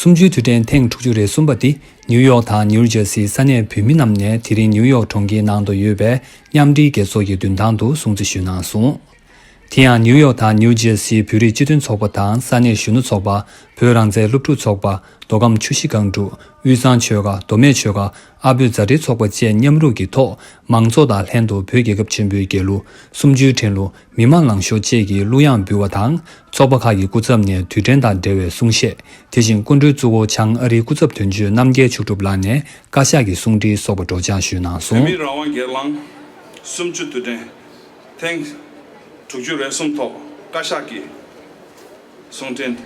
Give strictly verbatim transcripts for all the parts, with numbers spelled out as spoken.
གསུམ་བཅུའི་དུས་དྲན་ཐེངས་དྲུག་ཅུ་རེ་གསུམ་པ་འདི་ནིའུ་ཡོག་དང་ནིའུ་ཇར་སིའི་ས་གནས་བོད་མི་རྣམས་ནས་དེ་རིང་ནིའུ་ཡོག་གྲོང་ཁྱེར་ནང་དུ་ཡོད་པའི་མཉམ་འབྲེལ་རྒྱལ་ཚོགས་ཀྱི་མདུན་ཐང་དུ་སྲུང་བརྩི་ཞུས་གནང་སོང་། དེ་ཡང་ནིའུ་ཡོག་དང་ནིའུ་ཇར་སིའི་བོད་རིགས་སྤྱི་མཐུན་ཚོགས་པ་དང་ས་གནས་གཞོན་ནུ་ཚོགས་པ། བོད་རང་བཙན་སློབ་ཕྲུག་ཚོགས་པ། མདོ་ཁམས་ཆུ་བཞི་སྒང་དྲུག་དབུས་གཙང་ཆོལ་ཁ། མདོ་སྨད་ཆོལ་ཁ། ཨ་བོད་མཛའ་འབྲེལ་ཚོགས་པ་བཅས་མཉམ་རུབ་ཀྱི་ཐོག་མང་ཚོགས་དང་ལྷན་དུ་བོད་རྒྱལ་ཁབ་ཆེན་པོའི་རྒྱལ་གླུ། གསུམ་བཅུའི་དྲན་གླུ། མི་དམངས་ལང་ཤོར་བཅས་ཀྱི་གླུ་དབྱངས་འབུལ་བ་དང་། ཚོགས་པ་ཁག་གི་སྐུ་ཚབ་ནས་དུས་དྲན་དང་འབྲེལ་བའི་གསུང་བཤད། དེ་བཞིན་སྐུ་མགྲོན་གཙོ་བོ་བྱང་ཨ་རིའི་སྐུ་ཚབ་དོན་གཅོད་རྣམ་རྒྱལ་མཆོག་གྲུབ་ལགས་ནས་བཀའ་ཤག་གི་གསུང་འཕྲིན་སོགས་པ་སྒྲོག་སྦྱང་ཞུས་གནང་སོང་། བོད་མིའི་རང་དབང་སྒེར་ལངས་གསུམ་བཅུ་དུས་དྲན་ཐེངས་དྲུག་ཅུ་རེ་གསུམ་ཐོག་བཀའ་ཤག་གི་གསུང་འཕྲིན།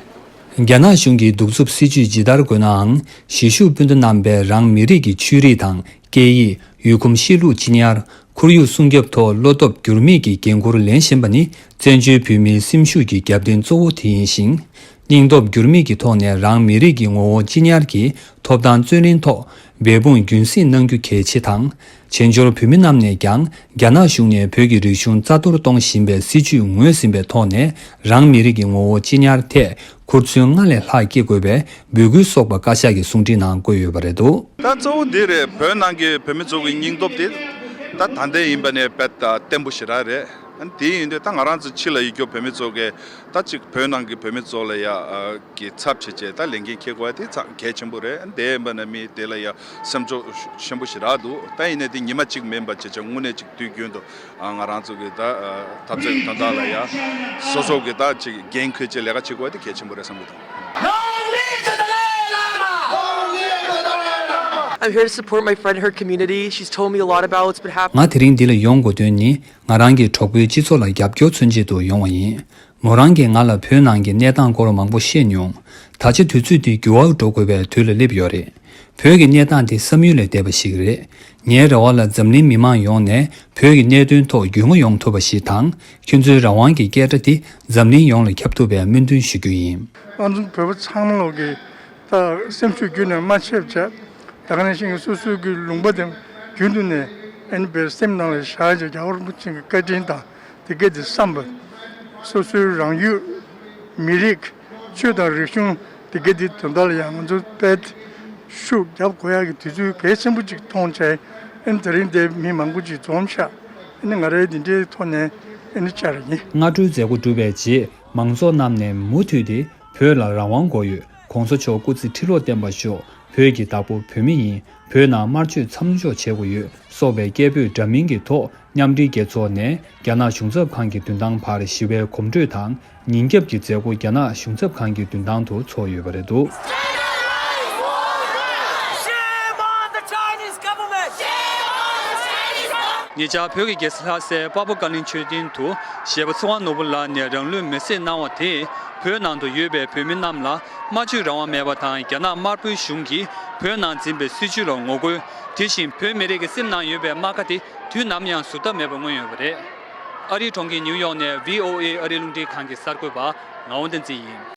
རྒྱ་ནག་གཞུང་གིས་གདུག་རྩུབ་སྲིད་བྱུས་ཇི་ལྟར་དགོས་ནའང་། གཞིས་བཞུགས་སྤུན་ཟླ་རྣམ་པས་རང་མི་རིགས་ཀྱི་ཆོས་རིག་དང་། སྐད་ཡིག་ཡུལ་གོམས་གཤིས་ལུགས་གཅེས་ཉར། ཁོར་ཡུག་སྲུང་སྐྱོབ་ཐོག་བློ་སྟོབས་འགྱུར་མེད་ཀྱི་འགན་འཁུར་ལེན་བཞིན་པ་ནི། བཙན་བྱོལ་བོད་མིའི་སེམས་ཤུགས་ཀྱི་རྒྱབ་རྟེན་གཙོ་བོ་དེ་ཡིན་ཞིང་། སྙིང་སྟོབས་འགྱུར་མེད་ཀྱི་ཐོག་ནས་རང་མི་རིགས་ཀྱི་ངོ་བོ་གཅེས་ཉར་གྱི་ཐོབ་ཐང་རྩོད་ལེན་ཐོག་འབད་འབུངས་རྒྱུན་སྲིང་གནང་རྒྱུ་གལ་ཆེ་དང་། བཙན་བྱོལ་བོད་མི་རྣམས་ནས་ཀྱང་རྒྱ་ནག་གཞུང་ནས་བོད་ཀྱི་རིག་གཞུང་རྩ་གཏོར་གཏོང་བཞིན་པའི་སྲིད་བྱུས་ངོས་ཟིན་པའི་ཐོག་ནས། རང་མི་རིགས་ཀྱི་ངོ་བོ་གཅེས་ཉར་ཐད་ཁུར་མཚོན་སྔར་ལས་ལྷག་སྐྱེ་དགོས་པའི་འབོད་སྐུལ་སོགས་པ་བཀའ་ཤག་གི་གསུང་འཕྲིན་ནང་བཀོད་ཡོད་པ་རེད་འདུག། ད་གཙོ་བོ་འདི་རེད། བོད་ནང་གི་བོད་མི་ཚོ་གི་སྙིང་སྟོབས་དེ་ད་ད་ལྟ་ཡིན་པ་ནས་རྦད་དེ་བརྟན་པོ་ཞེ་དྲག་རེད། ཨ་ནི་དེ་ཡིན་དུས་ད་ང་རང་ཚོ་ཕྱི་ལ་ཡོད་རྒྱུ་བོད་མི་ཚོ་གི་ད་ཅིག་བོད་ནང་གི་བོད་མི་ཚོ་ལ་ཡ་ཨ་གི་ཚབ་བྱེད་བྱེད་ད་ལས་འགན་འཁྱེར་དགོས་ཡ་དེ་ཚ་གལ་ཆེན་པོ་རེད། ཨ་ནི་དེ་ཡིན་པ་ན་མི་དེ་ལ་ཡ་སེམས་ཚོར་ཆེན་པོ་ཞེ་དྲག་འདུག། ད་ཡིན་ནའི་དེ་ཉི་མ་གཅིག་མིན་པ་བྱེད་བྱེད་དངོས་གནས་ཅིག་དུས་རྒྱུན་དུ་ཨ་ང་རང་ཚོ་གི་ད་ཨ་འཐབ་རྩོད་ཀྱི་དོན་དག་ལ་ཡ་སོ་སོ་གི་ད་ཅིག་འགན་འཁུར་བྱེད་ལས་ཀ་བྱེད་དགོས་ཡ་དེ་གལ་ཆེན་པོ་རེད་བསམ་གི་འདུག། Long live the Dalai Lama! Long live the Dalai Lama! I'm here to support my friend, her community. She's told me a lot about what's been happening. ང་དེ་རིང་འདི་ལ་ཡོང་དགོས་དོན་ནི། ང་རང་གི་གྲོགས་པོའི་སྤྱི་ཚོགས་ལ་རྒྱབ་སྐྱོར་མཚོན་ཆེད་དུ་ཡོང་བ་ཡིན། མོ་རང་གིས་ང་ལ་བོད་ནང་གི་གནས་སྟངས་སྐོར་མང་པོ་བཤད་མྱོང་། ད་ཆ་དུས་ཚོད་འདི་འགྱུར་བ་འགྲོ་དགོས་པའི་དུས་ལ་སླེབས་ཡོད་རེད། བོད་ཀྱི་གནས་སྟངས་འདི་བསམ་ཡུལ་ལས་འདས་པ་ཞིག་རེད། ངའི་རེ་བ་ལ་འཛམ་གླིང་མི་མང་ཡོངས་ནས་བོད་ཀྱི་གནད་དོན་ཐོག་རྒྱུས་མངའ་ཡོང་ཐུབ་པ་ཞིག་དང་། ཁྱོད་ཚོའི་རང་དབང་གི་སྐད་སྒྲ་འདི་འཛམ་གླིང་ཡོངས་ལ་ཁྱབ་ཐུབ་པའི་སྨོན་འདུན་ཞུ་རྒྱུ་ཡིན། ང་ཚོ་བོད་པ་ཚང་མ་ལོག་གི་ད་སེམས་ཤུགས་རྒྱུན་ནས་མ་ཆད་པ་བྱས། ད་ག་ནང་བཞིན་གྱི་སོ་སོའི་གི་ལུང་པ་དེ་རྒྱུན་དུ་ནས་ཨ་ནི་བོད་སེམས་ནང་ལ་བཞག་བྱས། རྒྱལ་བ་རིན་པོ་ཆེ་གི་བཀའ་དྲིན་དང་དེ་ག་དེ་བསམ་པ། སོ་སོའི་རང་ཡུལ་མི་རིགས་ཆོས་དང་རིག་གཞུང་དེ་ག་དེ་དོན་དག་ལ་ཡང་ང་ཚོ་དཔེ་ཤུགས་རྒྱབ་དགོས་ཡག་གི་དུས་ཚོད་གལ་ཆེན་པོ་ཅིག་མཐོང་བྱས། ཨ་ནི་དེ་རིང་འདིར་མི་མང་པོ་ཅིག་འཛོམས་ཤག། ཨ་ནི་ང་རའི་འདི་འདྲའི་ཐོག་ནས་ཨ་ནི་བཅར་ཡིན། སྔ་དྲོའི་མཛད་སྒོ་གྲུབ་པའི་རྗེས། མང་ཚོགས་རྣམས་ནས་མུ་མཐུད་དེ། བོད་ལ་རང་དབང་དགོས་ཡོད། ༸གོང་ས་མཆོག་སྐུ་ཚེ་ཁྲི་ལོར་བརྟན་པར་ཤོག། བོད་ཀྱི་བདག་པོ་བོད་མི་ཡིན། བོད་ནང་དམར་མཆོད་མཚམས་འཇོག་བྱེད་དགོས་ཡོད། སོགས་པའི་སྐད་འབོད་འདྲ་མིན་གྱི་ཐོག། མཉམ་འབྲེལ་རྒྱལ་ཚོགས་ནས་རྒྱ་ནག་གཞུང་ཚབ་ཁང་གི་མདུན་ཐང་བར་ཞི་བའི་གོམ་བགྲོད་དང་། ཉིན་རྒྱབ་ཀྱི་མཛད་སྒོ་རྒྱ་ནག་གཞུང་ཚབ་ཁང་གི་མདུན་ཐང་དུ་ཚོགས་ཡོད་པ་རེད་འདུག། Shame on the Chinese government! Shame on the Chinese government! ཉེ་ཆར་བོད་ཀྱི་རྒྱལ་ས་ལྷ་སའི་དཔའ་བོ་བཀའ་བློན་མཆོད་རྟེན་དུ་གཞས་པ་ཚེ་དབང་ནོར་བུ་ལགས་ནས་རང་ལུས་མེར་སྲེག་གནང་བ་དེས། བོད་ནང་དུ་ཡོད་པའི་བོད་མི་རྣམས་ལ་སྨྲ་བརྗོད་རང་དབང་མེད་པ་དང་། རྒྱ་ནག་དམར་པོའི་གཞུང་གིས་བོད་ནང་འཛིན་པའི་སྲིད་བྱུས་ལ་ངོ་རྒོལ། དེ་བཞིན་བོད་མི་རིགས་ཀྱི་སེམས་ནང་ཡོད་པའི་རྨ་ཁ་དེ་དུས་ནམ་ཡང་བཟོད་ཐབས་མེད་པར་མངོན་ཡོད་པ་རེད། ཨ་རིའི་གྲོང་ཁྱེར་ནིའུ་ཡོག་ནས་བྷི་ཨོ་ཨེ་ཨ་རིའི་རླུང་འཕྲིན་ཁང་གི་གསར་འགོད་པ་ངག་དབང་བསྟན་འཛིན་ཡིན།